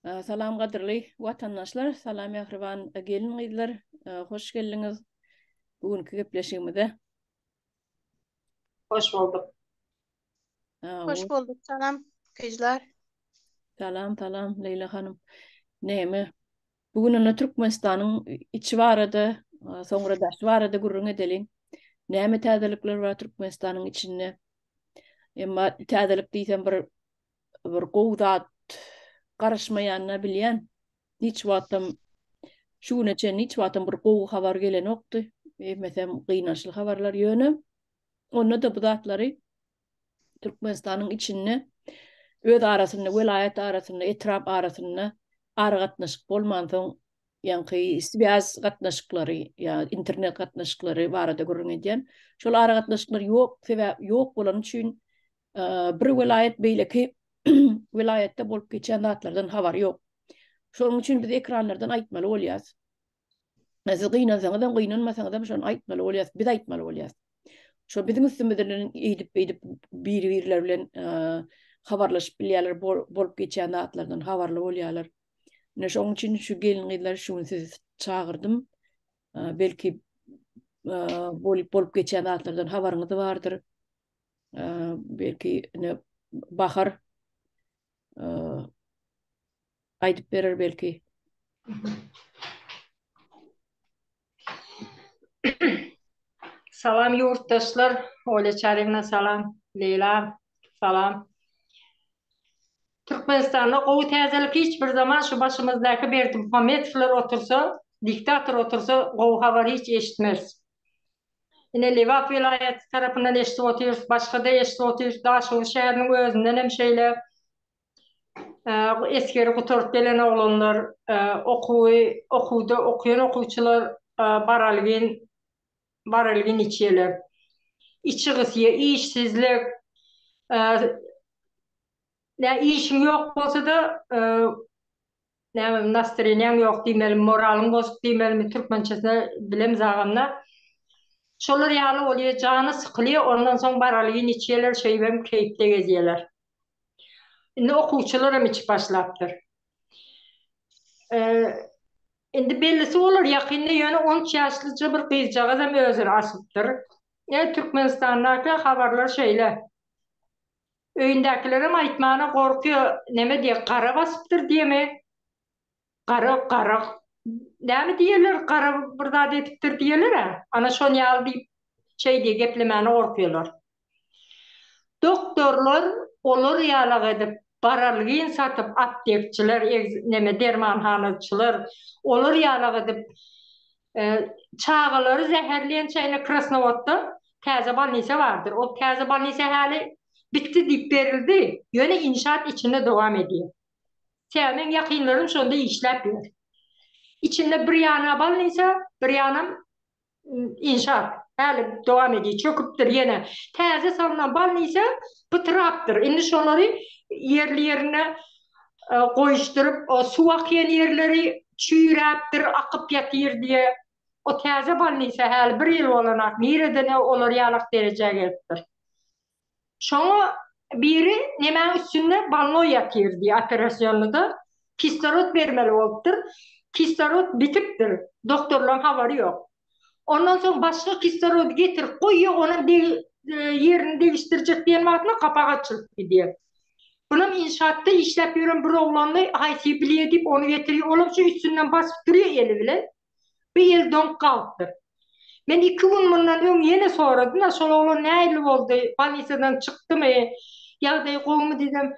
Salam gadyrly watandaşlar, salam mähriban gelin-gyzlar, hoş geldiňiz bu günki gepleşigimize. Hoş bulduk. Hoş bulduk, salam gyzlar. Salam, salam Leýla hanym. Näme? Bu gün onda Türkmenistanyň içi barada, soňra daşy barada gürrüň edeliň. Näme täzelikler bar Türkmenistanyň içinde? Emma täzelik diýsem bir bir gowy zat garaşmaýanyna bilýän. Hiç wagtam şu güne çenli hiç wagtam bir gowy habar gelenokdy. Hemmesem gynançly habarlar ýöne onda-da bu zatlary Türkmenistanyň içinde öz arasynda, welaýat arasynda, etrap arasynda aragatnaşyk bolmansoň, ýaňky swýaz gatnaşyklary ýa internet gatnaşyklary barada gürrüň edýän. Şol aragatnaşyklar ýok, sebäp ýok bolany üçin bir welaýat beýleki welaýatda bolup geçýän zatlardan habary ýok. Şonuň üçin biz ekranlardan aýtmaly bolýarys. Siz gynansaňyzam, gynanmasaňyzam şony aýtmaly bolýarys, biz aýtmaly bolýarys. Şo biziň üstümizden eýdip beýdip biri-birleri bilen habarlaşyp bilýärler, bolup geçýän zatlardan habarly bolýarlar. Ine şonuň üçin şu gelin-gyzlary şu gün sizi çagyrdym. Belki bolup bolup geçýän zatlardan habaryňyz bardyr. Belki ine Bahar aýdyp berer belki. Salam ýurtdaşlar, Olýa Çaryýewna salam, Leýla salam. Türkmenistanda gowy täzelik hiç bir zaman şu başymyzdaky Berdimuhamedowlar otursa, diktator otursa gowy habar hiç eşitmeris. Ine Lebap welaýaty tarapyndan eşidip otyrys, başgada eşidip otyrys, Daşoguz şäheriniň özünden hem şeýle. Esgeri gutaryp gelen oglanlar, okuwy, okuwda okaýan okuwçylar baralgin, baralgin içýärler. Içi gysýar, işsizlik, nä işiň ýok bolsa-da, Näme nastreniýaň ýok diýmelimi, moralyň bozuk diýmelimi türkmençesine bilemzagam-da. Şolar ýaly bolýar, jany sykylýar, ondan soň baralgin içýärler, şeýbem keýpde gezýärler. Indi okuwçylar hem içip başlapdyr. Indi bellisi bolar ýakynda ýöne 13 ýaşlyja bir gyzjagaz hem özüni asypdyr. E, Türkmenistandaky habarlar şeýle. Öýündäkilerem aýtmana gorkýa, neme diýe, gara basypdyr diýemi? Gara, gara, näme diýerler, gara bir zat edipdir diýerler-ä. Ana şon ýaly diýip, şeý diýe, geplemäne gorkýalar. Doktorlar olar ýalak edip, baralgin satyp, aptekçiler, neme, dermanhanaçylar olar ýalak edip, Çagalary zäherleýän ine Krasnowodda täze bolnisa bardyr. Ol täze bolnisa häli bitdi diýip berildi, ýöne inşaat içinde dowam edýär. Sebäbi meň ýakynlarym şonda işläp ýör. Içinde bir ýana bolnisa, bir ýanam inşaat häli dowam edýär, çöküpdir ýene. Täze salnan bolnisa pytrapdyr. Indi şolary ýerli-ýerine goýuşdyryp, o suw akýan ýerleri çüýräpdir, akyp ýatyr diýe. O täze bolnisa häli bir ýyl bolanak, nireden olar ýalak derejä gelipdir. Şoňa biri nemäň üstünde bolnoý ýatyr diýe, operasionnyda kislorod bermeli bolupdyr. Kislorod bitipdir, doktorlaryň habary ýok. Ondan soň başga kislorody getirip goýýar, onam ýerini degişdirjek diýen wagtynda gapak açylyp gidýär. Bunam inşaatda işläp ýören bir oglandy, haýsy bilýär diýip ony getirýär, olam şu üstünden basyp durýar eli bilen. Bir el doňup galypdyr. Men iki gün mundan öň ýene soradym-da, şol oglan nähili boldy, bolnisadan çykdymy, ýagdaýy gowumy diýsem,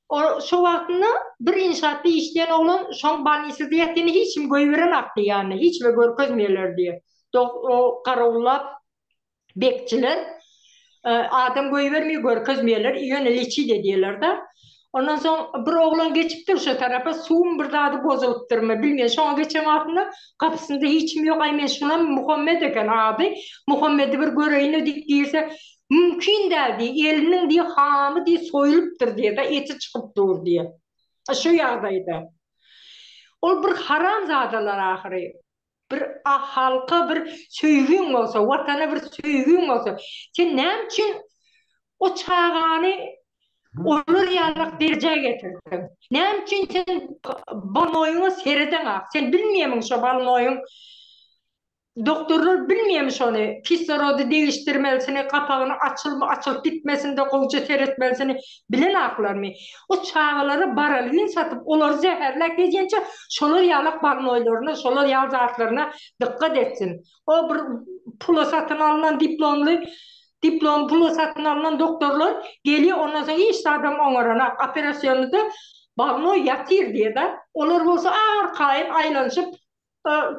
o şo wagtynda bir inşaatda işleýän oglan şoň bolnisada ýatyny hiç kim goýberenakdy ýanyna, hiç kime görkezmeýärler diýýär. O garawullap bekçiler adam goýbermeýär, görkezmeýärler, ýöne leçit edýärler-de. Ondan soň bir oglan geçipdir şo tarapa, suwuň bir zady bozulypdyrmy, bilmeýän. Şoňa geçen wagtynda gapysynda hiç kim ýok. Aý men şunam Muhammet eken ady. Muhammedi bir göreýin-le diýip girse, mümkin däl diýýär, eliniň diýýär, hamy diýýär, soýulypdyr diýýär-de, eti çykyp dur diýýär. Şu ýagdaýda. Ol bir haramzadalar ahyry. Bir halka bir söýgiň bolsa, watana bir söýgiň bolsa, sen näme üçin o çagany. Olar ýalak derejä getirdiň. Näme üçin sen bolnoýyňa seredeňak? Sen bilmeýämiň şo bolnoýyň Doktorlar bilmeýämi şony? Kislorody degişdirmelisini, gapagyny açylmy, açylyp gitmesinde gowja seretmelisini bilenaklarmy? O çagalara baralgin satyp, olary zäherläp gezýänçä şolar ýalak bolnoýlaryna, şolar ýaly zatlaryna dykgat etsin. O bir pula satyn alnan diplomly, diplom pula satyn alnan doktorlar gelýär, ondan soň hiç zadam oňaranak, operasionnyda bolnoý ýatyr diýýär-de. Olar bolsa arkaýyn aýlanyşyp,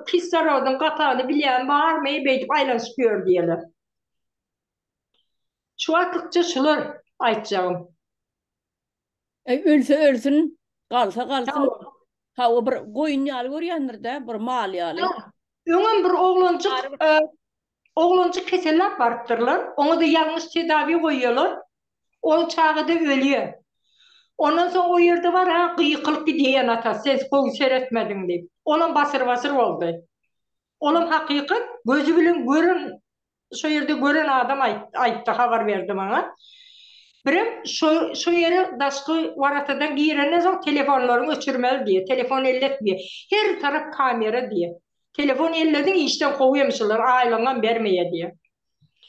kislorodyň gapagyny bilýän barmy, beýdip aýlanyşyp ýör diýýärler. Şu wagtlykça şular aýtjagym. Eý, ölse ölsün, galsa galsyn. Hawa, bir goýun ýaly görýändir-dä, bir mal ýaly. Öňem bir oglanjyk, oglanjyk keselläp barypdyrlar. Oňa-da ýalňyş tedawi goýýarlar. Ol çaga-da ölýär. Ondan soň o ýerde bar-a, gykylyp gidýär ene-atasy, sen gowy seretmediň diýip. Olam basyr-basyr boldy. Olam hakykat, gözi bilen gören Şo ýerde gören adam aýtdy, habar berdi maňa. Birem şo şo ýere daşky waratadan girenden soň telefonlaryňy öçürmeli diýýär, telefon elletmeýär. Her tarap kamera diýýär. Telefon ellediň işden kowýamyşlar, aýlygyňam bermeýär diýýär.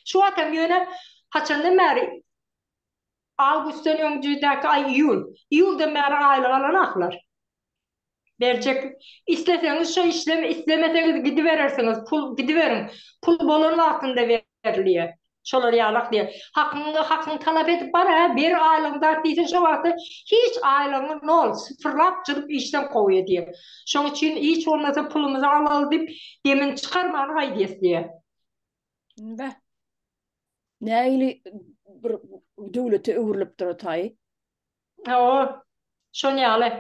Şu wagtam ýöne haçandan bäri awgustdan öňjüdäki aý iýul. Iýuldan bäri aýlyk alanaklar. Berjek. Isleseňiz şo işleme, islemeseňiz gidiberersiňiz, pul gidiberiň. Pul bolan wagtynda berilýär. Şolar ýalak diýýär. Hakyňy, hakyňy talap edip bar, hä, ber aýlygyňy zat diýse şo wagtda hiç aýlygyňy nol, syfyrlap jyryp işden kowýar diýýär. Şoň üçin hiç bolmasa pulumyzy alaly diýip, demini çykarman gaýdýas diýýär. Beh. Nähili bir döwlete öwrülipdir o taýy. Hawa, şon ýaly.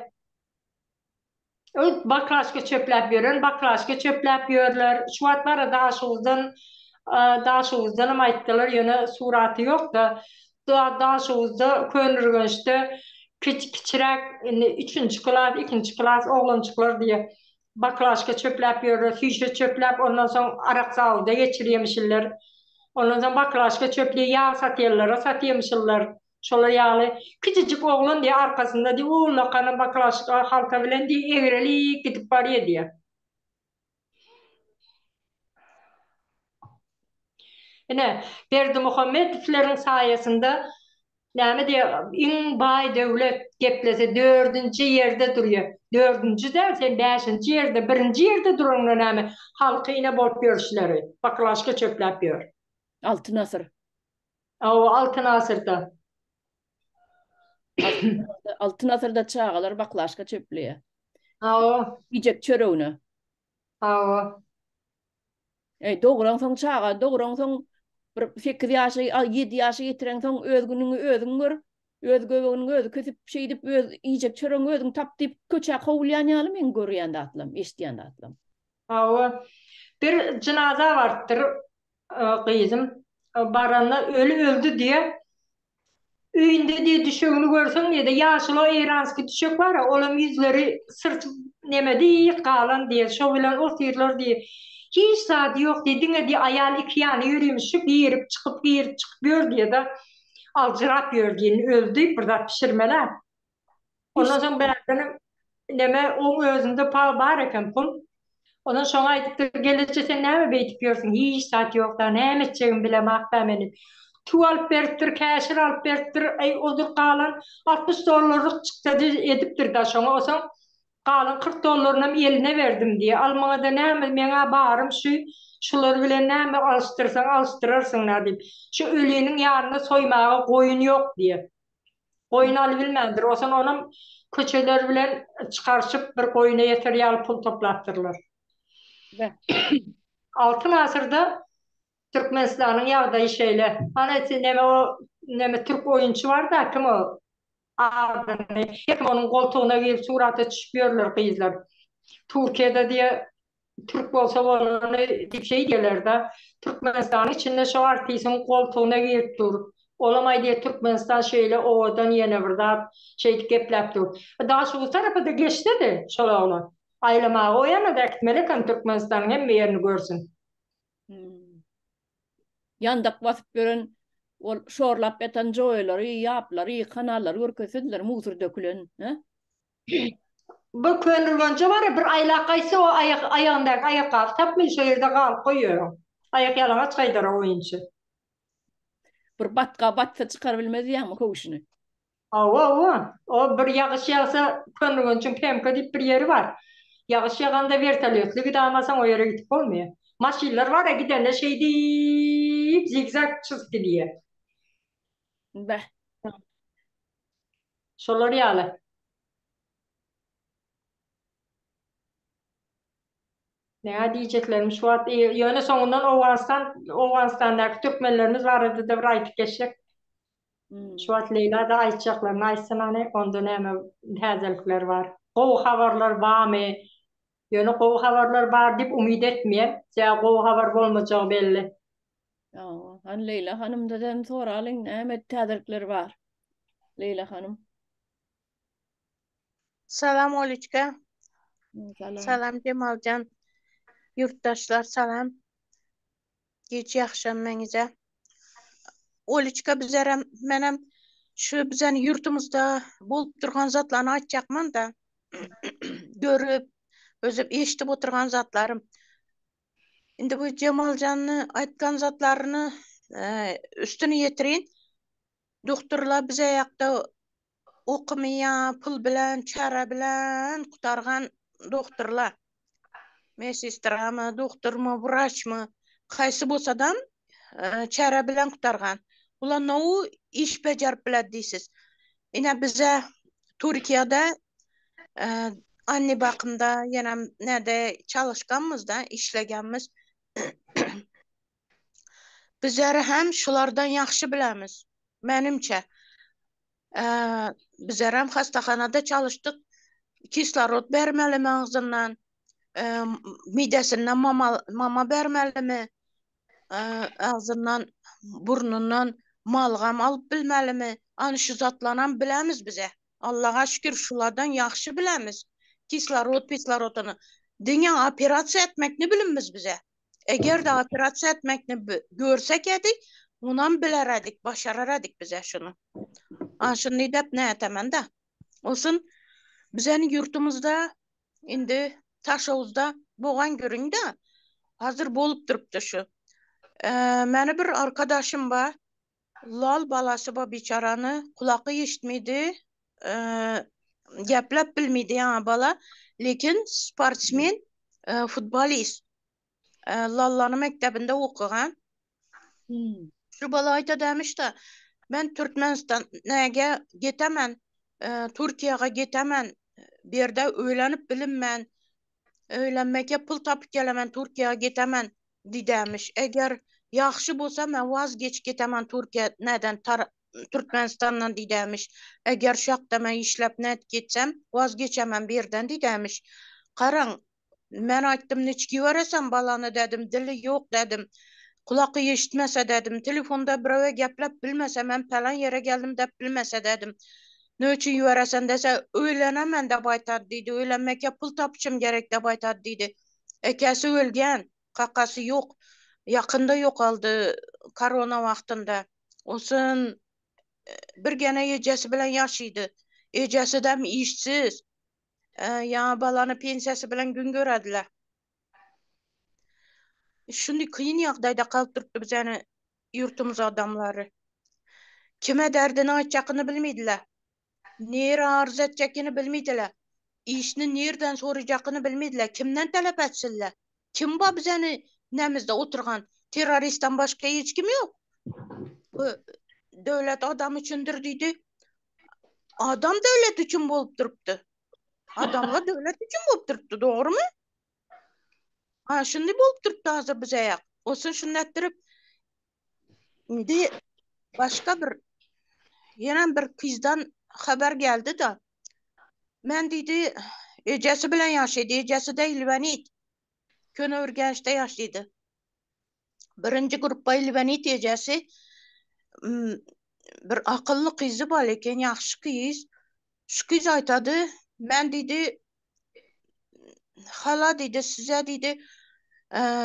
Öň baklaşka çöpläp ýören, baklaşka çöpläp ýörler. Şu wagt bar-a Daşoguzdan, Daşoguzdanam aýtdylar, ýöne suraty ýok-da. Daşoguzda, Köneürgençde kiçiräk, indi üçünji klas, ikinji klas oglanjyklar diýýär. Baklaşka çöpläp ýörler, süýşe çöpläp, ondan soň arak zawoda geçirýärmişler. Ondan soň baklaşka çöpleýär, ýag satýanlara satýarmyşlar. Şolar ýaly kiçijik oglan diýýär, arkasynda diýýär, ullakanam baklaşka halta bilen diýýär, egrelip gidip barýar diýýär. Ine, Berdimuhamedowleriň saýasynda näme diýýär, iň baý döwlet geplese dördünji ýerde durýar. Dördünji däl, sen bäşinji ýerde, birinji ýerde duraňda näme, halky ine bolup ýörüşleri, baklaşka çöpläp ýör. Altyn asyr. Hawa, Altyn asyrda. Altyn asyrda çagalar baklaşka çöpleýär. Hawa. Iýjek çöregine. Hawa. Eý, dogransoň çaga, dogransoň bir 8 ýaşa, 7 ýaşa ýetireňsoň öz günüňi özüň gör, öz göbeginiň özi kesip, şeýdip öz iýjek çöregiňi özüň tap diýip köçä kowulýan ýaly meň görýän zatlam, eşidýän zatlam. Hawa. Bir jynaza barypdyr gyzym. Baranda öli öldi diýe. Öýünde diýe düşegini görseň diýe-de ýaşyl o eýranskiý düşek bar-a, olam ýüzleri syrtyp neme diýip galan diýe, şo bilen otyrlar diýe. Hiç zady ýok diýe, diňe diýe aýal iki ýana ýörimiş, şu girip çykyp, girip çykyp ýör diýe-de, aljyrap ýör diýe, indi öldi, bir zat bişirmel-ä. Ondan soň bärdenem neme oň özünde pal bar eken pul. Ondan şoňa aýdypdyr, geleje sen näme beýdip ýörsüň, hiç zat ýok-da, näme etjegimi bilemok-da men diýip. Tüw alyp beripdir, käşir alyp beripdir, äý odur galan 60 dollarlyk çykdajy edipdir-da şoňa, osaň galan 40 dollarynam eline berdim diýýär. Al maňa-da näme, meň-ä barym şu, şular bilen näme alyşdyrsaň alyşdyrarsyň-da diýip. Şu öliniň ýanynda soýmaga goýun ýok diýýär. Goýun alybilmändir. Osan onam köçeler bilen çykaryşyp bir goýuna ýeter ýaly pul toplapdyrlar. Altyn asyrda Türkmenistanyň ýagdaýy şeýle. Hany neme o neme türk oýunçy barda kim o adyny her kim onuň goltugyna girip surata düşüp ýörler gyzlar. Türkiýede diýe Türk bolsa bolany diýip şeý diýerler-de. Türkmenistanyň içinde şo artisiň goltugyna girip dur. Olam aýdýar Türkmenistan şeýle owadan ýene bir zat şeýdip gepläp dur. Daşoguz tarapa-da geçsedi şol oglan. Aýlamaga o ýana-da äkitmeli eken Türkmenistanyň hemme ýerini görsün. Ýandak basyp ýören. Ol şorlap ýatan joýalary, ýaplary, kanallary görkezsediler, musur dökülen, hä? Bu Köneürgenje bar-a, bir aýlap gaýtsa, o aýak, aýagyndaky aýakgaby tapmaý, şo ýerde galyp goýýar o. Aýak ýalaňaç gaýdar o oýunçy. Bir batga batsa çykar bilmez diýýäňmi köwşüni? Hawa, hawa. O bir ýagyş ýagsa Köneürgenjiň PMK diýip bir ýeri bar. Ýagyş ýaganda wertolýotly gidalmasaň o ýere gidip bolmaýar. Maşynlar bar-a gidende şeýdip zigzag çyzyp gidýär. Beh. Şolar ýaly. Näme diýjeklerim şu wagt ýöne soňundan Owganystan Owganystandaky türkmenlerimiz barada-da bir aýdyp geçjek. Şu wagt Leýla-da aýtjaklaryny aýtsyn hany, onda näme täzelikler bar. Gowy habarlar barmy? Ýöne gowy habarlar bar diýip umyt etmeýän. Sebäbi gowy habar bolmajagy belli. Hawa, hany Leýla hanymdan soralyň, näme täzelikler bar? Leýla hanym. Salam Oliçka. Salam. Salam Jemaljan. Ýurtdaşlar salam. Giç ýagşam meňize. Oliçka bizerem menem şu bizeni ýurtumyzda bolup durgan zatlaryny aýtjakman-da. Görüp, özüm eşidip oturgan zatlarym. Indi bu Jemaljany aýtgan zatlaryny üstüni ýetirin. Doktorlar bize ýakda Okumyýa pul bilen çara bilen gutargan dogtorla. Mesestramy, dogtormy, wraçmy, haýsy bolsadam çara bilen gutargan. Bular now iş bejerip biledi diýsiz. Ine bize Türkiýede anne bakymda ýenem näde çalyşganmyzda işlegenmiz. Bizleri hem şulardan ýagşy bilemiz. Menimçe. Bizlerem hastahanada çalışdyk. Kislorod bermelimi agzyndan? Midesinden mama, mama bermelimi? Agzyndan, burnundan malgam alyp bilmelimi? Any şu zatlanam bilemiz bize. Allaha şükür şulardan ýagşy bilemiz. Kislorod, pislorodany. Diňe operasiýa etmekni bilimmiz bize. Eger-de operasiýa etmekni görsek edik, onam biler edik, başarar edik bize şuny. A şuny diýdep nätemen-de. Olsun bizeni ýurtumyzda indi Taşowuzda bogan görüň-de, hazir bolup durupdy şu. Meni bir arkadaşym bar, Lal balasy ba biçarany kulaky eşitmedi, gepläp bilmedi ýaňa bala, lekin sportsmen, futbolist. Lallany mekdebinde okygan. Şu bala aýta demiş-de, men Türkmenistan näge getemen, Türkiýäge getemen, bu ýerde öýlenip bilinmen, Öýlenmeke pul tapyp gelemen Türkiýä getemen diýdämiş. Eger ýagşy bolsa men waz geçip getemen Türkiýä näden tar Türkmenistandan diýdämiş. Eger şu ýakda men işläp nädip getsem waz geçemen bu ýerden diýdämiş. Garaň men aýtdym niçik ýüberesen balany dädim dili ýok dädim. Kulaky eşitmese dädim telefonda birewe gepläp bilmese men pälan ýere geldim däp bilmese dädim. Ne üçin ýüberesen dese, öýlenemen dep aýtady diýdi, öýlenmekge pul tapyşym gerek dep aýtady diýdi. Ekesi ölgen, kakasy ýok. Ýakynda ýokaldy korona wagtynda. Olsun bir gene ejesi bilen ýaşydy. Ejesidem işsiz. Ýaňy balany pensiýasy bilen gün görediler. Şuny kyn ýagdaýda galyp durupdy bizäni ýurtumyz adamlary. Kime derdini aýtjakyny bilmeýdiler. Nirä arz etjekini bilmeýdiler. Işini nirden sorajakyny bilmeýdiler. Kimden talap etsinler? Kim bar bizäni nämizde oturgan? Terroristden başga hiç kim ýok. Bu döwlet adam üçindir diýdi. Adam döwlet üçin bolup durupdy. Adamlar döwlet üçin bolup durupdy, dogrumy? Ha, şuny bolup durupdy hazir bize ýak. Olsun şuny etdirip indi başga bir ýene bir kyzdan habar geldi da. Men diýdi, ejesi bilen ýaşaýdy, ejesi de ilwenit. Köneürgençde ýaşaýdy. Birinji gruppa ilwenit ejesi bir akylly kyzy bar eken, ýagşy kyz. Şu kyz aýtady, men diýdi, hala diýdi, size diýdi,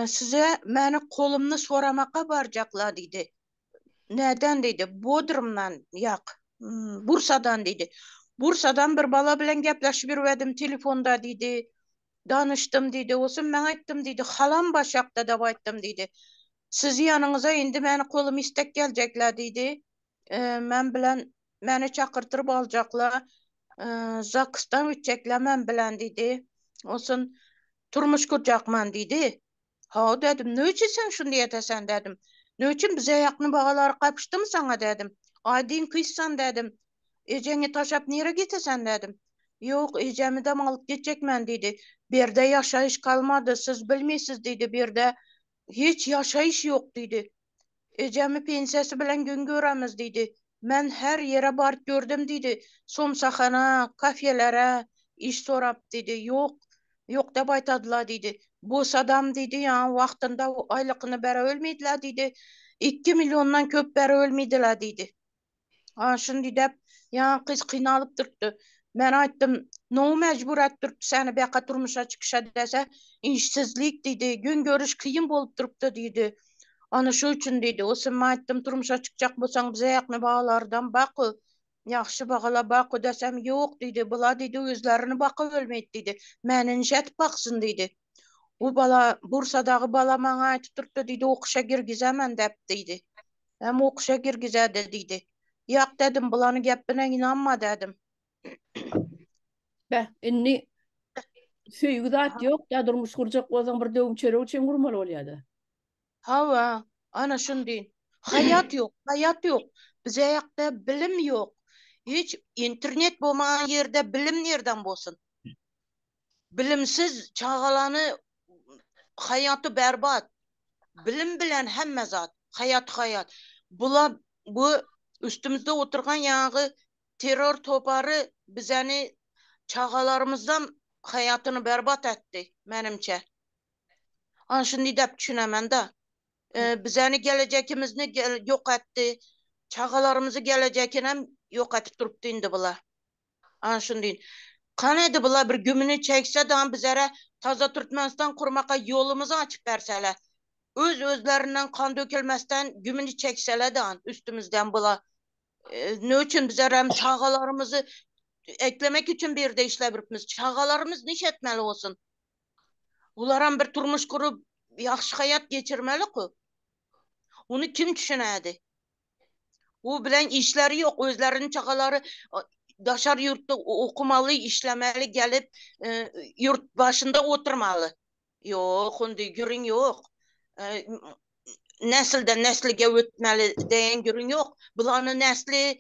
size meni kolumny soramaka barjaklar diýdi. Näden diýdi, Bodrumdan, ýak, Bursadan diýdi. Bursadan bir bala bilen gepleşip ýürübedim telefonda diýdi. Danyşdym diýdi. Olsun men aýtdym diýdi, halam başakda dep aýtdym diýdi. Sizi ýanyňyza indi meni golum istek geljekler diýdi. Men bilen meni çakyrtyryp aljaklar. Zaksdan ötjekler men bilen diýdi. Olsun turmuş gurjakman diýdi. Hawa dädim, ne üçin sen şuny edesen dädim. Ne üçin bize ýakny bagalary gapyşdymy saňa dädim. Aýdyň kyssan dädim. Ejeňi taşap nire gitesen dädim. Ýok, ejemidem alyp gitjekmen diýdi. Berde ýaşaýyş galmady, siz bilmeýsiz diýdi, berde hiç ýaşaýyş ýok diýdi. Ejemi pensiýasy bilen gün göremiz diýdi. Men her ýere baryp gördüm diýdi. Somsahana, kafelere iş sorap diýdi. Ýok, ýok dep aýtadylar diýdi. Bos adam diýdi, ýaňy wagtynda aýlykyny berebilmeýdiler diýdi. Ikki milliondan köp berebilmeýdiler diýdi. Ha, şuny diýdep, ýaňy gyz kynalyp durupdy. Men aýtdym, Now mejbur edip durupdy seni bäka durmuşa çykyşa dese, işsizlik diýdi, gün görüş kyn bolup durupdy diýdi. Ana şu üçin diýdi. Osim men aýtdym, durmuşa çykjak bolsaň bize ýakny bagalardan baky, ýagşy bagala baky desem, ýok diýdi, bula diýdi özlerini bakyp ölmeýdi diýdi. Meni nişetip baksyn diýdi. Bu bala, Bursadagy bala maňa aýtyp durupdy diýdi, okuşa girgizemen dep diýdi. Hem okuşa girgizäde diýdi. Ýak dedim, bulany gepine ynanma dedim. Beh, indi söýgi zat ýok da, durmuş gurjak bolsaň bir döwüm çörek üçin gurmaly bolýada. Hawa, ana şuny diýin. Haýat ýok, haýat ýok. Bize ýakda bilim ýok. Hiç internet bolmagan ýerde bilim nirden bolsun? Bilimsiz çagalany haýaty berbat. Bilim bilen hemme zat. Haýat haýat. Bula bu üstümizde oturgan ýaňy terror topary bizeni çagalarymyzdan haýatyny berbat etdi menimçe. Ana şuny dep düşünemen-da. Bizeni gelejekimizni ýok etdi. Çagalarymyzy gelejekinem ýok etip durupdy indi bular. Ana şuny diýin. Kanedi bular bir gümüni çekse dam bizere taza Türkmenistan kurmaka ýolumyzy açyp bersele. Öz özlerinden kan dökülmesden gümüni çeksele dan üstümizden bular. Ne üçin bizerem çagalarymyzy eklemek üçin bir ýerde işläbiripmiz. Çagalarymyz niş etmeli bolsun? Bularam bir turmuş kurup ýagşy haýat geçirmeli ku. Ony kim düşünädi? U bilen işleri ýok, özleriniň çagalary daşary ýurtda okumaly, işlemeli, gelip ýurt başynda oturmaly. Ýok, onda gürrüň ýok. Nesilden neslige ötmeli diýen gürrüň ýok. Bulany nesli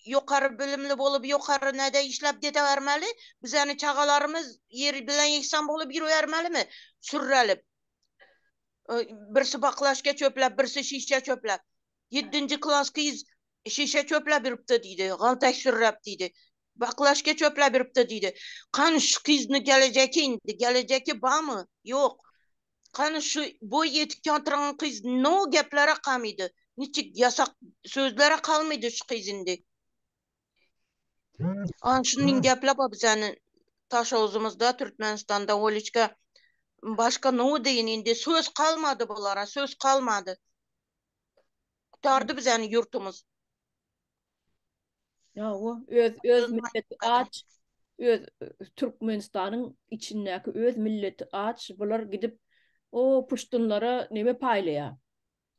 ýokary bilimli bolup, ýokary näde işläp gidebermeli. Bizeni çagalarymyz ýer bilen ýegsan bolup ýürübermelimi? Sürrelip. Birsi baklaşka çöpläp, birsi şişe çöpläp. Ýedinji klas gyz şişe çöpläp ýürüpdi diýdi. Galtak sürräp diýdi. Baklaşka çöpläp ýürüpdi diýdi. Kany şu gyzni gelejeki indi? Gelejeki barmy? Ýok. Kany şu boý ýetip ýatyran gyz no geplere kamydy? Niçik ýasak sözlere kalmydy şu gyz indi? An şunyň geplep bizäni Taşoguzymyzda Türkmenistanda Oliçka başga no deýin indi söz kalmady bulara söz kalmady. Gutardy bizäni ýurtumyz. Ýa öz öz milleti aç öz Türkmenistanyň içindäki öz milleti aç bular gidip o puştunlara neme paýlaýar.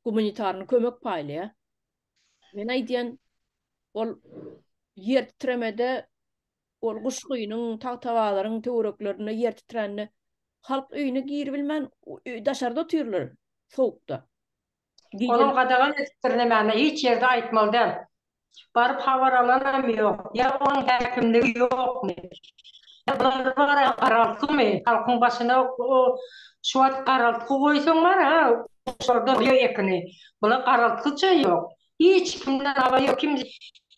Gumanitarny kömek paýlaýar. Men aýdýan ol ýer titremede ol Guşgynyň, Tagtabazaryn töwereklerinde ýer titrände halk öýüne giribilmän daşarda otyrlar sowukda. Onam gadagan edipdir nemäni hiç ýerde aýtmaly däl. Baryp habar alanam ýok. Ýa onuň häkimligi ýokmy? Ýa bular bar-a garaltgymy? Halkyň başyna o şu wagt garaltgy goýsaň bar-a, guşlardan ýa ekini. Bular garaltgyça ýok. Hiç kimden habar ýok. Kim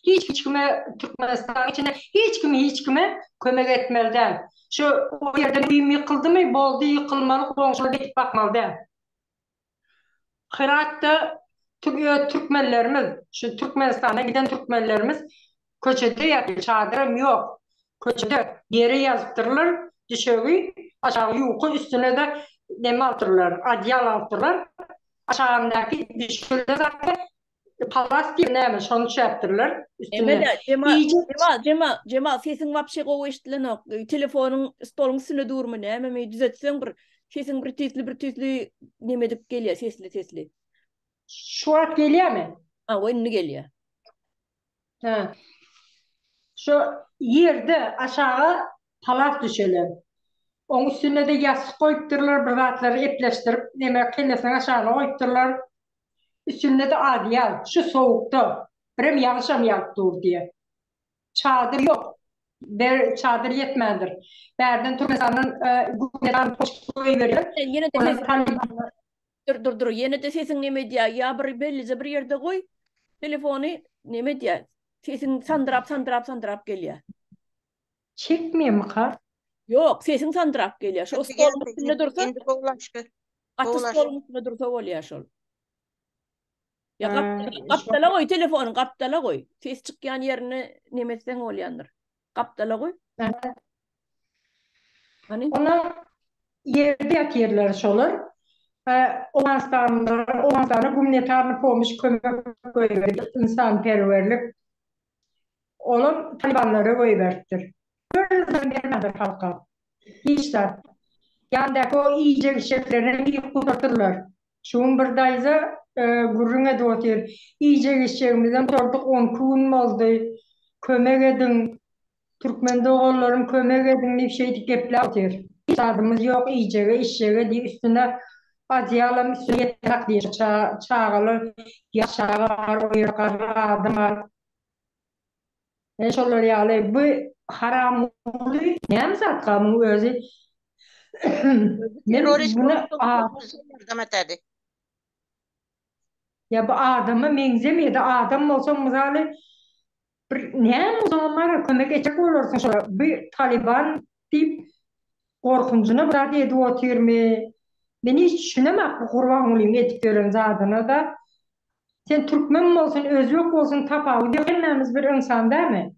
hiç kime Türkmenistanyň içinde hiç kim hiç kime kömek etmeli däl. Şu o ýerden öýüm ýykyldymy, boldy ýykylmaly goňşular ýetip bakmaly däl. Hyratda öz türkmenlerimiz, şu Türkmenistana giden türkmenlerimiz köçede ýatyr, çadyram ýok. Köçede ýere ýazypdyrlar düşegi, aşagy ýuka, üstüne-de neme alypdyrlar, odýal alypdyrlar. Aşagyndaky düşekler zatda. Palas diýip näme şony düşäpdirler üstüne. Emele Jemal Jemal Jemal Jemal sesiň wapşe gowy eşidilenok. Telefonyň stoluň üstünde durmy nämemi düzetseň bir sesiň bir tüýsli bir tüýsli neme edip gelýär sesli sesli. Şu wagt gelýärmi? Hawa indi gelýär. Hä. Şu ýerde aşaga palas düşelen. Oň üstünde-de ýassyk goýupdyrlar, bir zatlary epleşdirip, neme kellesiniň aşagyna goýupdyrlar. Üstünde-de adýal. Şu sowukda. Birem ýagyşam ýagyp dur diýýär. Çadyr ýok. Ber çadyr ýetmändir. Bärden Türkmenistandan gumanitar poçta goýberýär. Ýene-de Dur dur dur ýene-de sesiň neme edýär ýa bir bellije bir ýerde goý telefony neme edýär sesiň sandyrap sandyrap sandyrap gelýär. Çekmeýärmika? Ýok sesiň sandyrap gelýär şol stoluň üstünde dursa Indi gowulaşdy. Gaty stoluň üstünde dursa bolýar şol. Ýa gapdala goý telefony gapdala goý ses çykýan ýerine neme etseň bolýandyr. Gapdala goý. Hany? Onda ýerde ýatyrlar şolar. Owganystanlylar, Owganystana gumanitarny pomoş kömek goýberdi, ynsanperwerlik. Olam talibanlara goýberipdir. Bir zat bermändir halka. Hiç zat. Ýandaky o iýjek-içjeklerinem iýip gutartyrlar. Şu gün bir daýza gürrüň edip otyr. Iýjek-içjegimizden gutardyk, on iki gün boldy. Kömek ediň, türkmen doganlarym kömek ediň diýip şeýdip gepläp otyr. Hiç zadymyz ýok iýjege, içjege diýip üstüne odýalam üstüne ýetenok diýip çagalar, ýaş çaga bar, o ýerde garry adam bar. Ine şolar ýaly bu haramguly näme zatka muň özi men muny ýardam etedi. Ýa bu adama meňzemeýär adam bolsaň mysaly bir näme bolsaňam bara kömek etjek bolarsyň şola bu talyban diýip gorkunjyna bir zat edip otyrmy men hiç düşünemok bu Gurbangulyň edip ýören zadyna-da Sen türkmen bolsun özbek bolsun tapawudy ýok hemmämiz bir ynsan dämi?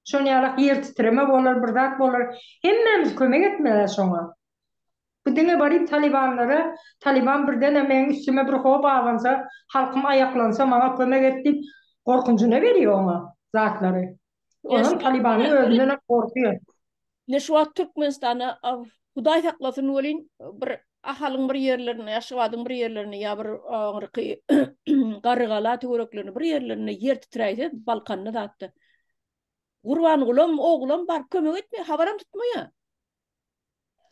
Şon ýalak ýer titreme bolar bir zat bolar hemmämiz kömek etmelä şoňa. Bu diňe baryp talibanlara taliban birdenem meň üstüme bir howp abansa halkym aýaklansa maňa kömek et diýip gorkunjyna berýär oňa zatlary. Onam talibanyň özündenem gorkýar. Ine şu wagt Türkmenistanda Hudaý saklasyn welin bir Ahalyň bir ýerlerinde, Aşgabadyň bir ýerlerinde ýa bir aňyrky Garrygala töwereklerinde bir ýerlerinde ýer titräýse Balkanda zatda. Gurbangulam, oglam baryp kömek etmeýär, habaram tutmaýar.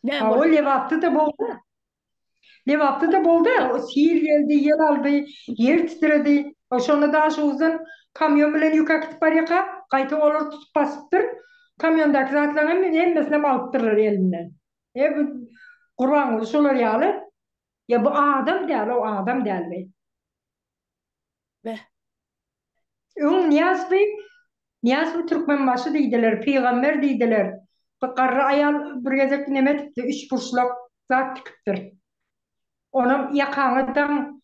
Näme Hawa, Lebapda-da boldy. Lebapda-da boldy. Sil geldi, ýel aldy, ýer titredi. Şonda Daşoguzdan kamýon bilen ýük äkidip barýarka, gaýta olary tutup basypdyr. Kamýondaky zatlaryň hemmesinem alypdyrlar elinden. E bu Gurbanguly şolar ýaly. Ýa bu adam däl, o adam däl bi. Beh. Öň Nyýazowy, Nyýazowy Türkmenbaşy diýdiler, pygamber diýdiler. Bir garry aýal bir gezek neme edipdi, üçburçlak zat tikipdir. Onam ýakaňy daň,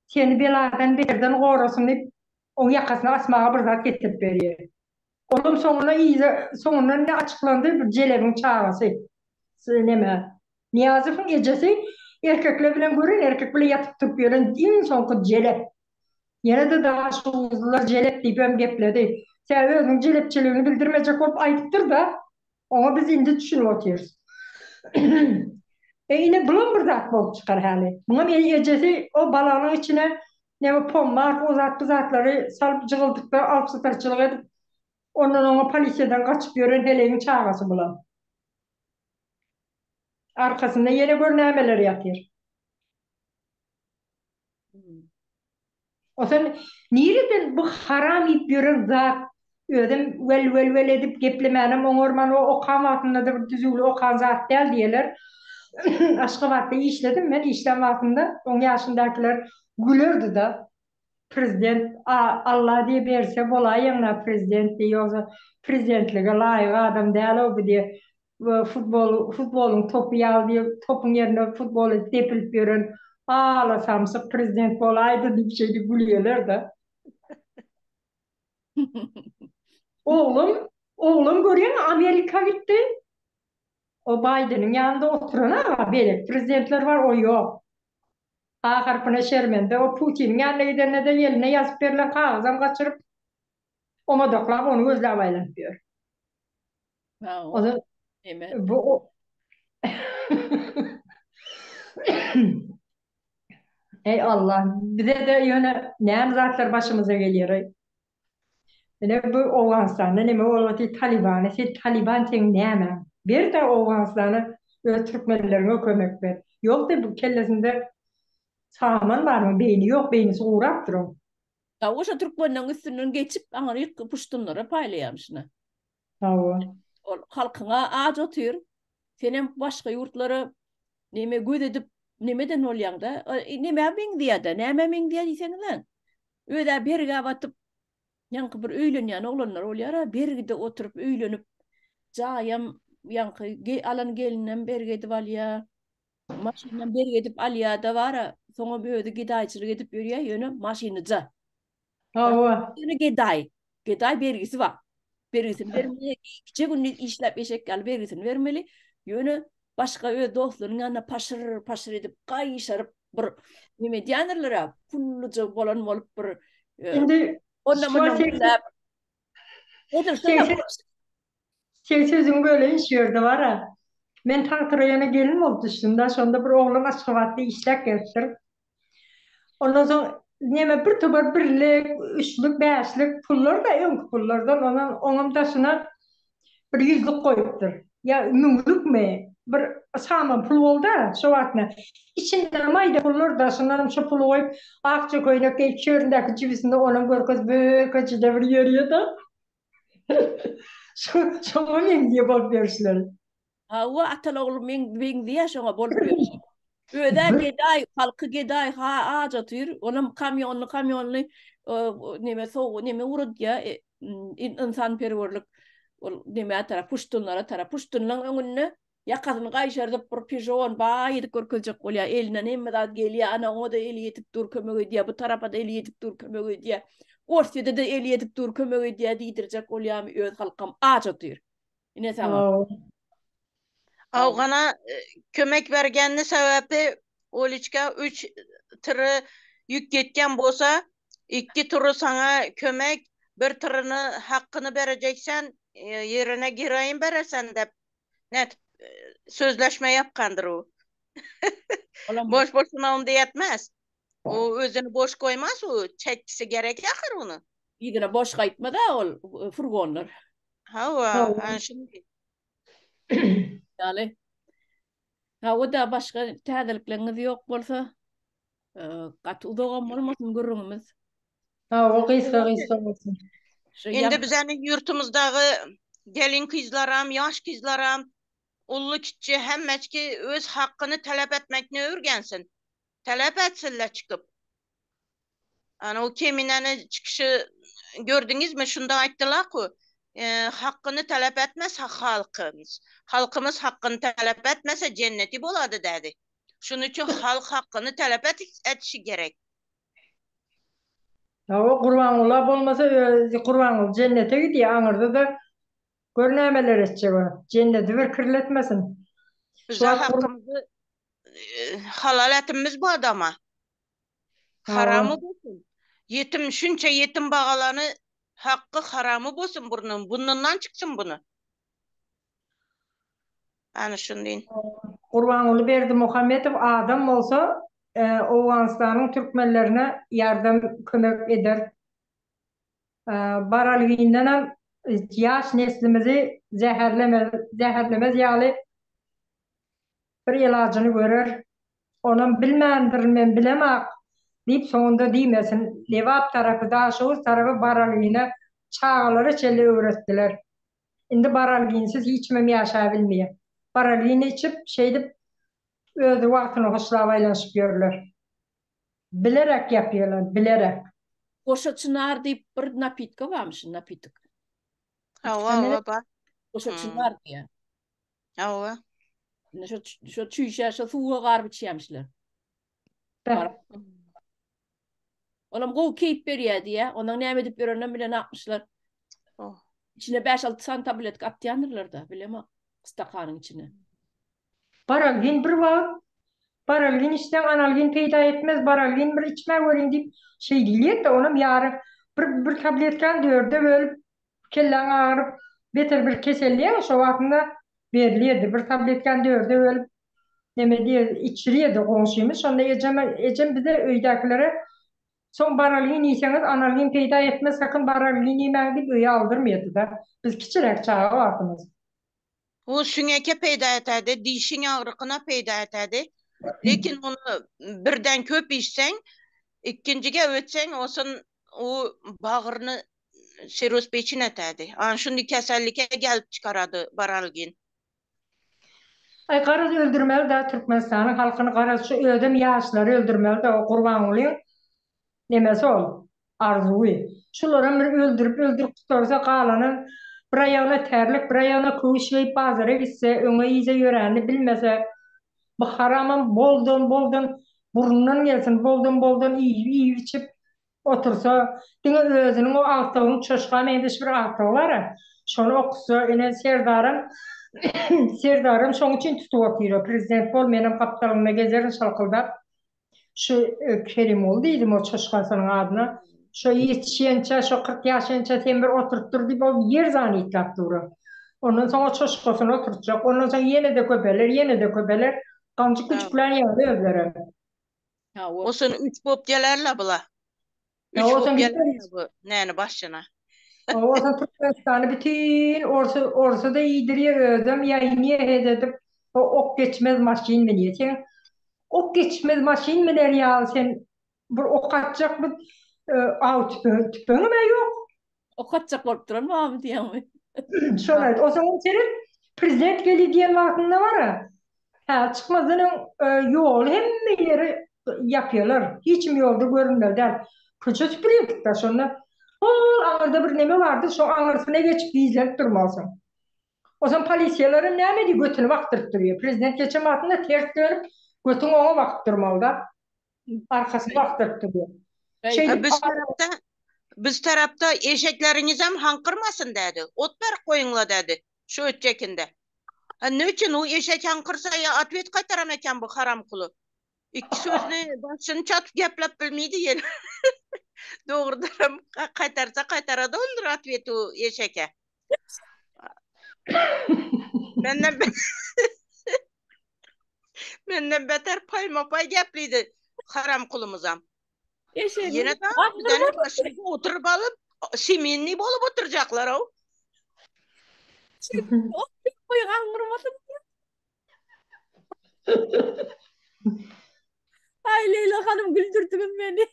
seni beladan beterden gorasyn diýip, oň ýakasyna asmaga bir zat getirip berýär. Olam soňunda yza, soňundan ine açyklandy, bir jelebiň çagasy. Neme, Nyýazowyň ejesi erkekler bilen gören, erkek bilen ýatyp turup ýören iň soňky jelep. Ýene-de daşoguzlylar jelep diýibem gepledi. Tä özüniň jelepçiligini bildirmejek bolup aýdypdyr-da, oňa biz indi düşünip otyrys. E, ine bulam bir zat bolup çykar häli. Muňam ejesi o balagynyň içine neme pommark, o zat bu zatlary salyp jygyldykda alypsatarçylyk edip, ondan oňa polisiýadan gaçyp ýören heleýiň çagasy bulam. Arkasynda ýene gör nämeler ýatyr. O sen nireden bu haram iýip ýören zat özem wel wel wel edip geplemänem oňarman o okan wagtynda-da bir düzüwli okan zat däl diýeler. Aşgabatda işledim men işlän wagtymda oň ýaşyndakylar gülerdi-da. Prezident Alla diýe berse bolaýaňna prezident diýe ýogsa prezidentlige laýyk adam däl-ow bu diýe futbol futbolyň topy ýaly diýip topuň ýerine futbol edip depilip ýören ala samsyk prezident bolaýdy diýip şeýdip gülýeler-de. Oglum, oglum görýäňmi Amerika gitdi. O Baýdeniň ýanynda oturan aga beýleki prezidentler bar, o ýok. A harpyna şermende. O Putiniň ýanyna gidende-de eline ýazyp berlen kagyzam gaçyryp, omadaklap ony gözläp aýlanyp ýör. O neme? Bu Eý Allah, bize-de ýöne näme zatlar başymyza gelýär-eý. Ine bu Owganystanda neme bolup otyr Talibany sen Taliban seň nämäň? Ber-de Owganystana öz türkmenleriňe kömek ber. Ýok-da bu kellesinde saman barmy beýni ýok beýnisi gurapdyr oň. Hawa şo türkmenleň üstünden geçip aňryk puştunlara paýlaýamyşyna. Hawa. Ol halkyňa aç otyr. Senem başga ýurtlara neme göz edip nemeden bolýaňda. Nemä meňzeýärde, nämä meňzeýär diýseňizem. Öz-ä bergä batyp, ýaňky bir öýlenýän oglanlar bolýar-a, bergide oturyp öýlenip, jaýam ýaňky alan gelinem bergi edip alýar, maşynam bergi edip alýar-da bar-a, soňam özi gedaýçylyk edip ýörýär, ýöne maşynyja. Hawa. Ýöne gedaý. Gedaý bergisi bar. Bergisini bermeli, gije gündiz işläp eşek ýaly bergisini bermeli. Ýöne başga öz dostlarynyň ýanynda paşyr paşyr edip, gaýşaryp bir neme edýändirler-ä, pulluja bolan bolup bir e, Indi onda mundan gözläp. Edil şonda Seň sözüňi böleýin şu ýerde bar-a. Men Tagty raýona gelin bolup düşdüm-dä, şonda bir oglan Aşgabatda işläp gelipdir. Ondan soň neme bir topar birlik, üçlük, bäşlik pullar-da öňki pullardan, ondan oňam daşyna bir ýüzlük goýupdyr. Ýa müňlükmi, bir saman pul boldy-a şo wagtynda. Içinde maýda pullar, daşyndanam şo puly goýup, akja köýnek geýip, çöründäki jübüsinde onam görkezip, köçede bir ýörýär-de. Şoňa meňzeýär bolup ýörüşleri. Hawa, ataly-ogul meňzeýär şoňa bolup ýörüşi. Öz-ä gedaý, halky gedaý, ha aç otyr. Onam kamýonly, kamýonly neme sow, neme ugradýar, ynsanperwerlik ol nemä tarap, puştunlara tarap. Puştunlaň öňünde Ýakasyny gaýşardyp bir pižon baý edip görkezjek bolýar. Elinden hemme zat gelýär. Ana oňa-da eli ýetip dur kömek edýär. Bu tarapa-da eli ýetip dur kömek edýär. Orsýede-de eli ýetip dur kömek edýär diýdirjek bolýarmy öz halkam aç otyr. Ine saňa. Awgana kömek bergenini sebäpi Oliçka üç tyry ýük ýetgen bolsa ikki tury saňa kömek bir tyryny hakkyny berejeksen ýerine geroin berersen dep Nädip sözleşme ýapgandyr o. Boş boşuna onda ýetmez. O özüni boş goýmaz o çekgisi gerek ahyr ony. Yzyna boş gaýtmaz-a ol furgonlar. Hawa, ana şindi. Ýaly. Hawa-da başga täzelikleriňiz ýok bolsa, gaty uzagam bolmasyn gürrüňimiz. Hawa, gysga gysga bolsun. Indi bizäni ýurtumyzdagy gelin kyzlaram, ýaş kyzlaram, ully kiçi hemmeçki öz hakyny talap etmekni öwrgensin. Talap etsinler çykyp. Ana o Keminäni çykyşy gördüňizmi? Şunda aýtdylar-ku, hakyny talap etmese halkymyz, halkymyz hakyny talap etmese jenneti bolady dädi. Şunuň üçin halk hakyny talap etişi gerek. Hawa Gurbangula bolmasa özi Gurbanguly jennete gidýär aňyrda-da gör nämeler etjek o. Jenneti bir kirletmesin. Şu Bize wagt hakymyzy halal etimiz bu adama. Haramy bolsun. Ýetim şunça ýetim bagalany hakky haramy bolsun burnuň burnundan çyksyn buny. Ana şuny diýin. Gurbanguly Berdimuhamedow adam bolsa Owganystanyň türkmenlerine ýardam kömek eder. Baralgindenem ýaş neslimizi zäherlemez zäherlemez ýaly bir elajyny görer. Onam bilmändirin men bilemak diýip soňunda diýmesin. Lebap tarapy Daşoguz tarapy baralgine çagalara çenli öwretdiler. Indi baralginsiz hiç kimem ýaşabilmeýär. Baralgin içip, şeýdip özi wagtyny hoşlap aýlanyşyp ýörler. Bilerek ýapýarlar, bilerek. Goşa çynar diýip bir napitka barmyşyn, napitik. Hawa, hawa, bar. Goşa çynar diýýär. Hawa. Indi şo şo çüýşä şo suwa garyp içýämişler. Olam gowy keýp berýär diýýär. Onuň näme edip ýöreninem bilenakmyşlar. Oh. Içine 5-6 sany tabletka atýandyrlar-da, bilemok, stakanyň içine. Baralgin bir wagt. Baralgin içseň analgin peýda etmez, baralgin bir içmä görüň diýip şeý diýilýär-de, onam ýary bir bir tabletkany dörde bölüp kelläň agyryp beter bir keselleýäň şo wagtynda berilýärdi. Bir tabletkany dörde bölüp neme diýer içirýärdi goňşymyz. Şonda ejem ejem bize öýdäkilere soň baralgin iýseňiz analgin peýda etmez sakyn baralgin iýmäň diýip öýe aldyrmaýardy-da. Biz kiçiräk çaga wagtymyz. Bu süňeke peýda etädi, dişiň agyrykyna peýda etädi. Lekin ony birden köp içseň, ikkinjige ötseň, osun o bagryny sirroz peçin etädi. Ana şuny kesellike gelip çykarady baralgin. Aý garaz öldürmeli da Türkmenistanyň halkyny garaz şu özem ýaşlary öldürmeli da o Gurbangulyň Nemesi ol, arzuwy. Şularam bir öldürip-öldürip gutarsa, galany bir aýagyna terlik, bir aýagyna köwüş geýip bazara gitse, öňe-yza ýöränini bilmese, bu haramam boldan-boldan burnundan gelsin, boldan-boldan iýip-iýip-içip otursa, diňe özüniň o agtygyň çoşga meňzeş bir agtygy bar-a, şony okutsa, ine, Serdaram, Serdaram şoň üçin tutup otyr-a, prezident bol, menem gapdalyňda gezerin şalkyldap. Şu Kerimguly diýdim o çoşgasynyň adyna. Şo ýetişýänçä, şo 40 ýaşaýança sen bir oturyp dur diýip, ol ýer zanytlap dur. Ondan soň o çoşgasyny oturtjak. Ondan soň ýene-de köpeler, ýene-de köpeler. Ganjyk güjüklän ýaly özleri. Osun üç bolup gelerler bular. Üç bolup gelerler bu näni başyna. Osun Türkmenistany bütin orsa orsa-da iýdirýär özem ýaýynýar hez edip o ok geçmez maşyn münýär. Sen ok geçmez maşyn müner ýaly sen bir ok atjak bir aw tüpeň tüpeňem-ä ýok. Ok atjak bolup duran barmy diýýäňmi? Şony aýt. Osaňam seret prezident gelýär diýen wagtynda bar-a Hä, çykmazdan öň ýoly hemme ýeri ýapýarlar. Hiç kim ýolda görünmeli däl. Köçe süpürýärdik-dä şonda. Hol aňyrda bir neme bardy, şoň aňyrsyna geçip gizlenip durmalysyň. Onsoň polisiýalaram näme edýär, götüni bakdyryp durýar. Prezident geçen wagtynda ters dönüp, götüň oňa bakyp durmaly-da. Arkasyny bakdyryp durýar. Şeýdip Biz tarapda biz tarapda eşekleriňizem haňkyrmasyn dädi. Ot berip goýuňla dädi. Şu ötjekinde. Ha ne üçin o eşek haňkyrsa ýa otwet gaýtaram eken bu haramkuly. Iki sözüni başyny çatyp geplep bilmeydi ýene. Dogrudanam gaýtarsa gaýtarady ondur otwet o eşeke. Menden Menden beter paýma-paý geplidi haramkulymyzam. Eşegiň Ýene de bizden başyny oturyp alyp, semenniý bolup oturjaklar-ow. Goý gaňyrmasyn. Aý Leýla hanym güldürdiňiz meni.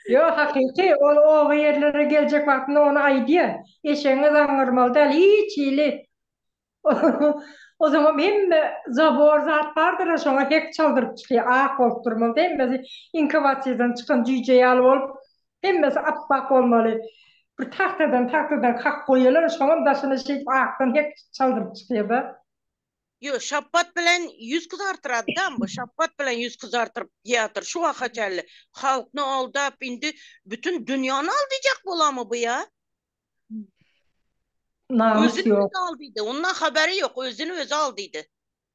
Ýok hakyky ol oba ýerlere geljek wagtynda ony aýdýar. Eşegiňi zaňňyrmaly däl hiç hili Ozaňam hemme zabor zat bardyr-a şoňa hek çaldyryp çykýar. Ak bolup durmaly hemmesi inkubasiýadan çykan jüýje ýaly bolup hemmesi apbak bolmaly. Bir tagtadan tagtadan kak goýýarlar şoňam daşyna şeýdip akdan hek çaldyryp çykýar-da. Ýo, şapbat bilen ýüz gyzartyrady-dam bu, şapbat bilen ýüz gyzartyryp ýatyr şu waka çenli. Halkny aldap indi bütün dünýany aldaýjak bolamy bu ýa? Namys Özüni ýok. özi aldydy. Ondan habary ýok. Özüni özi aldydy.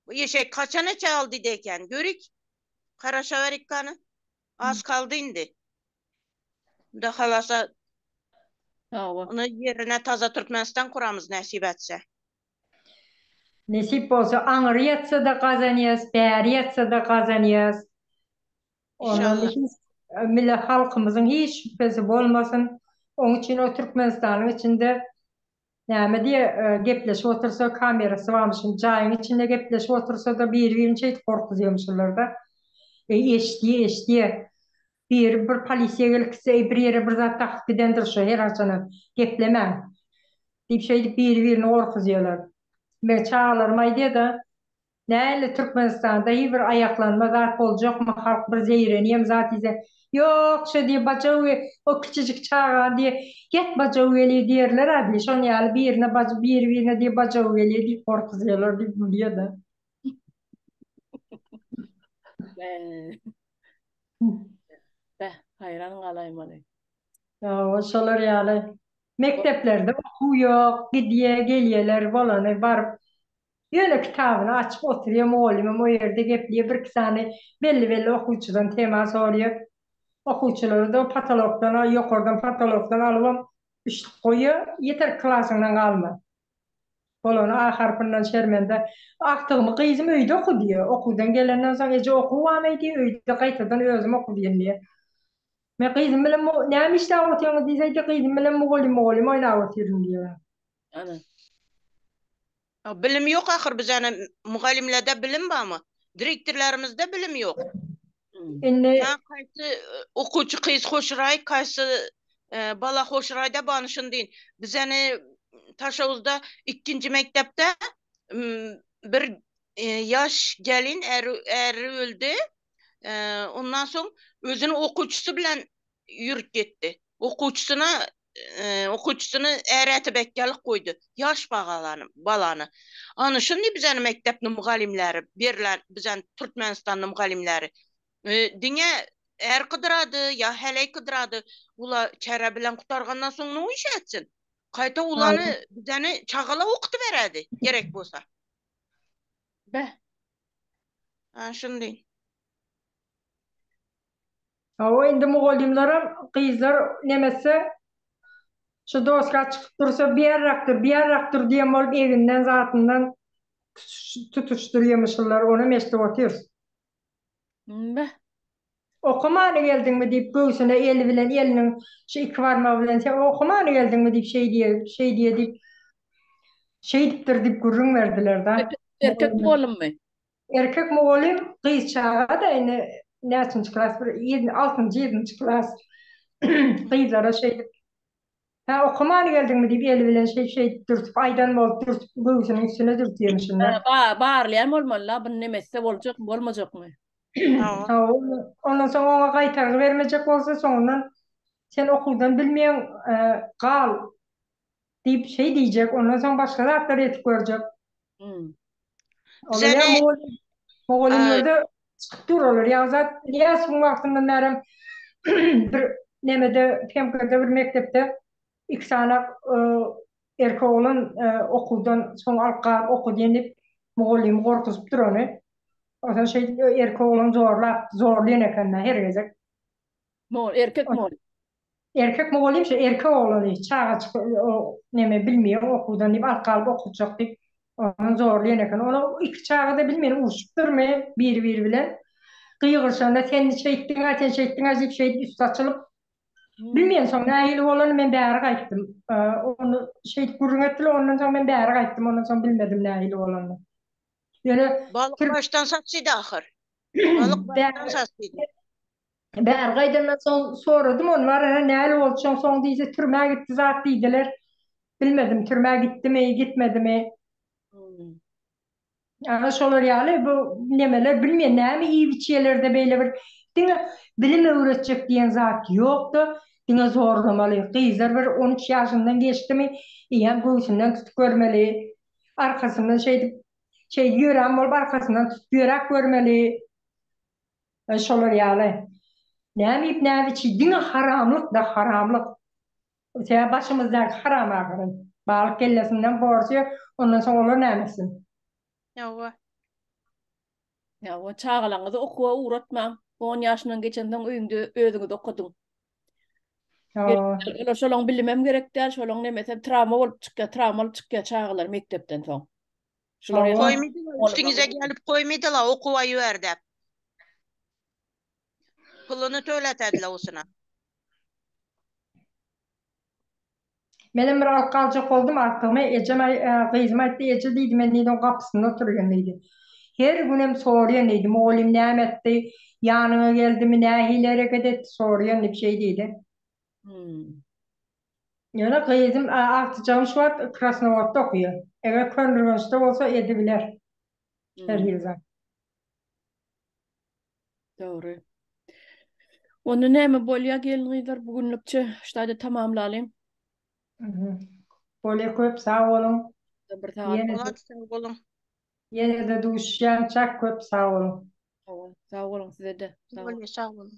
Bu eşek haçana çe aldydy eken? Görük. Garaşawerik gany. Az kaldy indi. Huda halasa Hawa. ony ýerine taza Türkmenistan kuramyz nesip etse. Nesip bolsa aňry ýatsa-da gazanýas, bäri ýatsa-da gazanýas. Ondan Inşallah. hiç mille halkymyzyň hiç şübhesi bolmasyn. Oň üçin o Türkmenistanyň içinde näme diýe gepleşip otursa kamerasy barmyşyn jaýyň içinde gepleşip otursada biri birini şeýdip gorkuzýamyşynlarda. Eý eşidýe eşidýe. Biri bir polisiýa gelip gitse eý bir ýere bir zat dakyp gidendir şu her haçanam geplemäň. Diýip şeýdip biri birini gorkuzýalar. Meň çagalarym aýdýada Näli Türkmenistanda hi bir aýaklanma zat boljakmy halk bir zeýrenýem zat diýse ýok şo diýe bajaw o kiçijik çagany diýe ýat bajaw gelýe diýerler a diýe şon ýaly birine baj biri birine diýe bajaw gelýe diýip gorkuzýalar diýip gülýeda. Beh, haýran galaýmaly. Hawa şolar ýaly mekdeplerde okuw ýok gidýe gelýeler bolany baryp. Ýöne kitabyny açyp oturýar, mugallymam o ýerde gepleýär, birki sany belli-belli okuwçydan tema soraýar. Okuwçylary-da potolokdan, ýokardan potolokdan alybam üçlük goýýar, ýeter klasyňdan galma. Bolany A harpyndan şermende. Agtygymy gyzym öýde oky diýýär. Okuwdan gelenden soň eje okuw barmy diýýär, öýde gaýtadan özüm oky diýen diýýär. Men gyzym bilen näme işläp otyrňyz diýse, gyzym bilen mugallym mugallym oýnap otyryn diýýär. Ana. Bilim ýok ahyr bizäne mugallymlerde bilim barmy? Direktorlarimizde bilim ýok. Indi Ýa kaýsy okuwçy gyz hoşraý, kaýsy bala hoşraýda banyşyn diýin. Bizäne Taşawuzda ikkinji mekdepde bir ýaş gelin äri öldi. Ondan soň özüni okuwçysy bilen ýürüp gitdi. Okuwçysyna okuwçysyny äri ätebekgälik goýdy. Ýaş bagalany, balany. Ana şuny bizäni mekdepni mugallymlary, berlen bizäni Türkmenistanyň mugallymlary. Diňe är gydyrady ýa heleý gydyrady. Ula çäre bilen gutargandan soň nu iş etsin? Gaýta ulany bizäni çagala okutyberedi gerek bolsa. Beh. Ana şuny. Hawa indi mugallymlaram gyzlar nemetse şu doska çykyp dursa biýerrak dur biýerrak dur diýen bolup eginden zatyndan tutuşdyrýamyşyrlar onam eşidip otyrys. Beh. Okamany geldiňmi diýip göwsüne eli bilen eliniň şu iki barmagy bilen sen okamany geldiňmi diýip şeý diýe şeý diýe diýip şeýdipdir diýip gürrüň berdiler-da. Erkek mugallymmy? Erkek mugallym gyz çaga-da indi näçinji klas bir ýedi altynjy ýedinji klas gyzlara şeýdip Hä okamany geldiňmi diýip eli bilen şeýdip şeýdip dürtüp aýdan bolup dürtüp göwsüniň üstüne dürtýärmişin-dä. Ba barlaýan bolmaly-la bu nemetse boljakmy bolmajakmy. Hawa ondan soň oňa gaýtargy bermejek bolsa soňundan sen okuwdan bilmeýäň gal Diýip, şeý diýjek, ondan soň başga zatlar etip görjek. Olar ýa mugallym, mugallymlarda çykyp dur olar. Ýa zat Nyýazowyň wagtyndan bärem bir nemede PMK-da bir mekdepde iki sany erkek oglan okuwdan soň alyp galyp okudýan diýip mugallymy gorkuzypdyr ony. Onsoň şeýdip erkek oglan zorlap, zorlaýan eken-dä her gezek. Erkek mugallym. Erkek mugallym şo erkek oglany çagajyk o neme bilmeýär okuwdan diýip alyp galyp okatjak diýip ondan zorlaýan eken. Ola iki çaga-da bilmän urşupdyrmy biri-biri bilen. Gygyryşanda sen şeýtdiň-ä sen şeýtdiň-ä diýip şeýdip üsti açylyp bilmeýän soň nähili bolanyny men bäri gaýtdym. Ony şeýdip gürrüň etdiler ondan soň men bäri gaýtdym ondan soň bilmedim nähili bolanyny. Ýöne Balyk başdan saçydy ahyr. Balyk başdan saçydy. Bäri gaýdandan soň soradym ony bar ene näli boldy şoň soň diýse türmä gitdi zat diýdiler. Bilmedim türmä gitdimi gitmedimi. Ana şolar ýaly bu nemeler bilmeýän näme iýip içýelerde beýle bir diňe bilim öwretjek diýen zat ýokda diňe zorlamaly. Gyzlar bir 13 ýaşyndan geçdimi eýýäm göwsünden tutup görmeli. Arkasyndan şeýdip şeý ýörän bolup arkasyndan tutup ýöräp görmeli. Şolar ýaly. Näme iýip näme içi diňe haramlyk da haramlyk. Sebäbi başymyzdaky haram ahyry. Balyk kellesinden gorsa ondan soň olar näme etsin. Hawa. Hawa çagalaňyzy okuwa ugratmaň. On ýaşyndan geçensoň öýüňde özüňiz okadyň. Hawa. Olar şolaň bilimem gerek däl, şolaň nemesem trawma bolup çykýar, trawma alyp çykýar çagalar mekdepden soň. Şular ýaly. Goýmydylar, üstüňize gelip goýmydylar, okuwa ýüber däp. Puluny töletediler usuna. Menem bir alyp galjak boldum agtygymy, ejem gyzym aýtdy, eje diýdi, men diýdi, oň gapysynda oturýan diýdi. Her günem soraýan diýdi, mugallym näme etdi, ýanyňa geldimi, nähili hereket etdi, soraýan diýip şeý diýdi. Ýöne gyzym agtyjagym şu wagt Krasnowodda okaýar. Eger Köneürgençde bolsa edibiler. Her hili zat. Dogry. Onda näme bolýa gelin-gyzlar bu günlükçe şu taýda tamamlalyň. Bolýa köp sag boluň. Bir sagat. Ýene-de sag boluň. Ýene-de duşuşýançak köp sag boluň. Sag boluň sizede. Bolýa sag boluň.